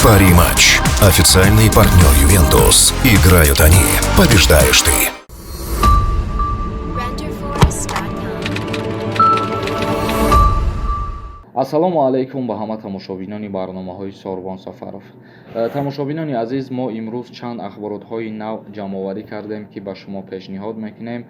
Пари-матч. Официальный партнер «Ювентус». Играют они. Побеждаешь ты. Renderforest.com. Ассалому алайкум ба ҳама тамошобинони барномаҳои Сорбон Сафаров. Тамошобинони азиз, мо имрӯз чанд ахборотҳои нав ҷамъоварӣ кардем, ки ба шумо пешниҳод мекунем.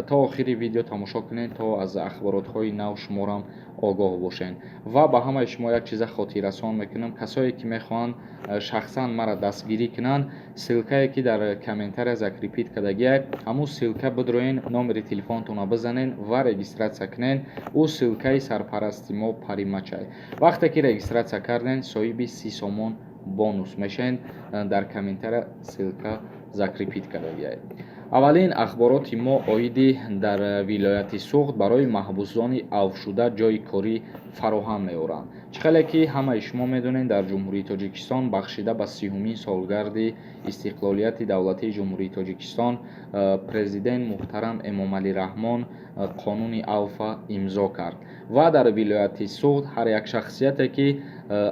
То охири видео тамошо кунед, то аз ахборотҳои нав шуморам огоҳ бошед. Ва ба ҳамаи шумо як чиза хотиррасон мекунам: касое ки мехоҳанд шахсан мара дастгирӣ кунанд, ссылкае ки дар комментария закрепить кардагиак, ҳамун ссылка бидроен, номери телефонтонро бизанен ва регистрация кунен. Ӯ ссылкаи сарпарасти мо Паримачай. Вақте ки регистрация карден, соҳиби 30 сомон бонус мешавед. Дар комментария ссылка закрепить кардагиай. Аввалин ахбороти мо оиди дар вилояти Суғд барои маҳбусони авфшуда ҷойи корӣ фароҳам меоранд. Чӣ хеле ки ҳамаи шумо медонед, дар Ҷумҳурии Тоҷикистон бахшида ба 30-умин солгарди истиқлолияти давлатии Ҷумҳурии Тоҷикистон президент муҳтарам Эмомалӣ Раҳмон қонуни авфа имзо кард ва дар вилояти Суғд ҳар як шахсияте ки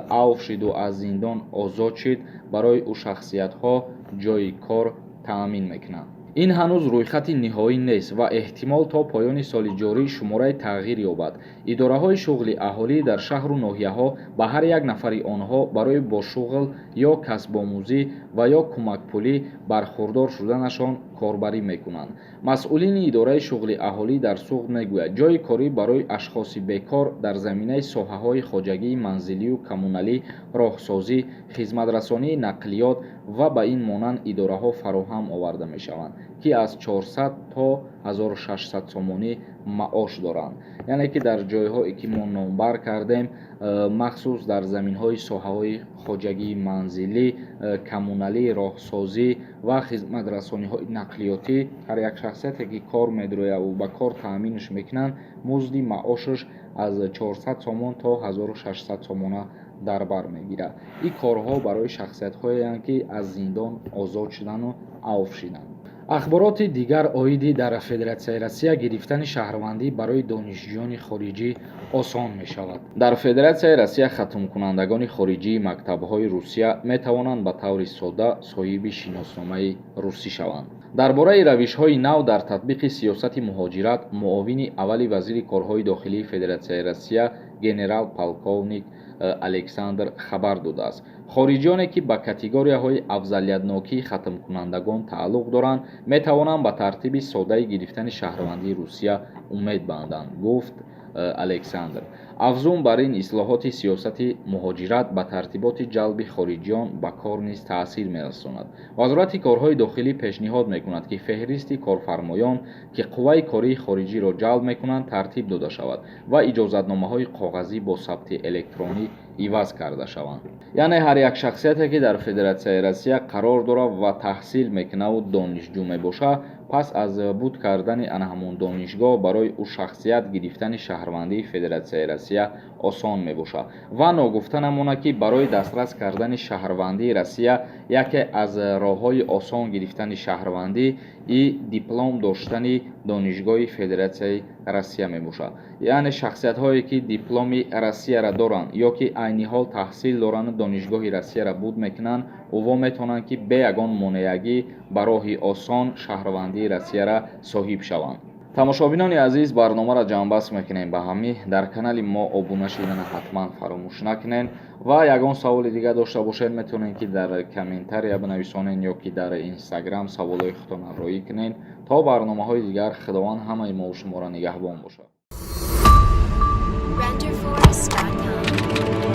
авф шиду аз зиндон озод шид, барои ӯ шахсиятҳо ҷойи кор таъмин мекунанд. Ин ҳанӯз рӯйхати ниҳоӣ нест ва эҳтимол то поёни соли ҷорӣ шумораи тағйир ёбад. Идораҳои шуғли аҳолӣ дар шаҳру ноҳияҳо ба ҳар як нафари онҳо барои бо шуғл ё касбомӯзӣ ва ё кӯмакпулӣ бархурдор шуданашон корбарӣ мекунанд. Масъулини идораи шуғли аҳолӣ дар Суғд мегӯяд, ҷойи корӣ барои ашхоси бекор дар заминаи соҳаҳои хоҷагии манзилию коммуналӣ, роҳсозӣ, хизматрасонии нақлиёт ва ба ин монанд идораҳо фароҳам оварда мешаванд, ки аз 400 то 1600 сомонӣ маош доранд. Яъне ки дар ҷойҳое ки мо номбар кардем, махсус дар заминҳои соҳаҳои хоҷагии манзилӣ, коммуналӣ, роҳсозӣ ва хизматрасониҳои нақлиётӣ, ҳар як шахсияте ки кор медрояву ба кор таъминш мекунанд, музди маошаш аз 400 сомон то 1600 сомона дар бар мегирад. Ин корҳо барои шахсиятҳоеанд, ки аз зиндон озод шудану авф шиданд. Ахбороти дигар оиди дар Федератсияи Россия гирифтани шаҳрвандӣ барои донишҷӯёни хориҷӣ осон мешавад. Дар Федератсияи Россия хатмкунандагони хориҷии мактабҳои Русия метавонанд ба таври содда соҳиби шиносномаи русӣ шаванд. Дар бораи равишҳои нав дар татбиқи сиёсати муҳоҷират муовини аввали вазири корҳои дохилии Федератсияи Россия генерал полковник Александр хабар додааст. Хориҷиёне ки ба категорияҳои афзалиятнокии хатмкунандагон тааллуқ доранд, метавонанд ба тартиби содаи гирифтани шаҳрвандии Русия умед банданд, гуфт Александр. Афзун бар ин, ислоҳоти сиёсати муҳоҷират ба тартиботи ҷалби хориҷиён ба кор низ таъсир мерасонад. Вазорати корҳои дохилӣ пешниҳод мекунад, ки феҳристи корфармоён, ки қувваи кории хориҷиро ҷалб мекунанд, тартиб дода шавад ва иҷозатномаҳои коғазӣ бо сабти электронӣ иваз карда шаванд. Яъне ҳар як шахсияте ки дар Федератсияи Россия қарор дорад ва таҳсил мекунаву донишҷӯ мебошад, пас аз буд кардани ана ҳамон донишгоҳ барои ӯ шахсият гирифтани шаҳрвандии Федератсияи Россия осон мебошад. Ва ногуфта намонад, ки барои дастрас кардани шаҳрвандии Россия яке аз роҳҳои осон гирифтани шаҳрвандӣ и диплом доштани донишгоҳи Федератсияи Россия мебошад. Яъне шахсиятҳое ки дипломи Россияро доранд ё ки айни ҳол таҳсил доранду донишгоҳи Россияро буд мекунанд, ӯво метавонанд, ки бе ягон монеагӣ ба роҳи осон шаҳрвандии Россияро соҳиб шаванд. Тамошобинони азиз, барномаро ҷамъбаст мекунем ба ҳамӣ. Дар канали мо обуна шидана ҳатман фаромӯш накунед ва ягон саволи дигар дошта бошед, метавонед, ки дар комментария бинависонед ё ки дар Инстаграм саволҳои худтонро роӣ кунед. То барномаҳои дигар Худованд ҳамаи мову шуморо нигаҳбон бошад. Renderforest.com.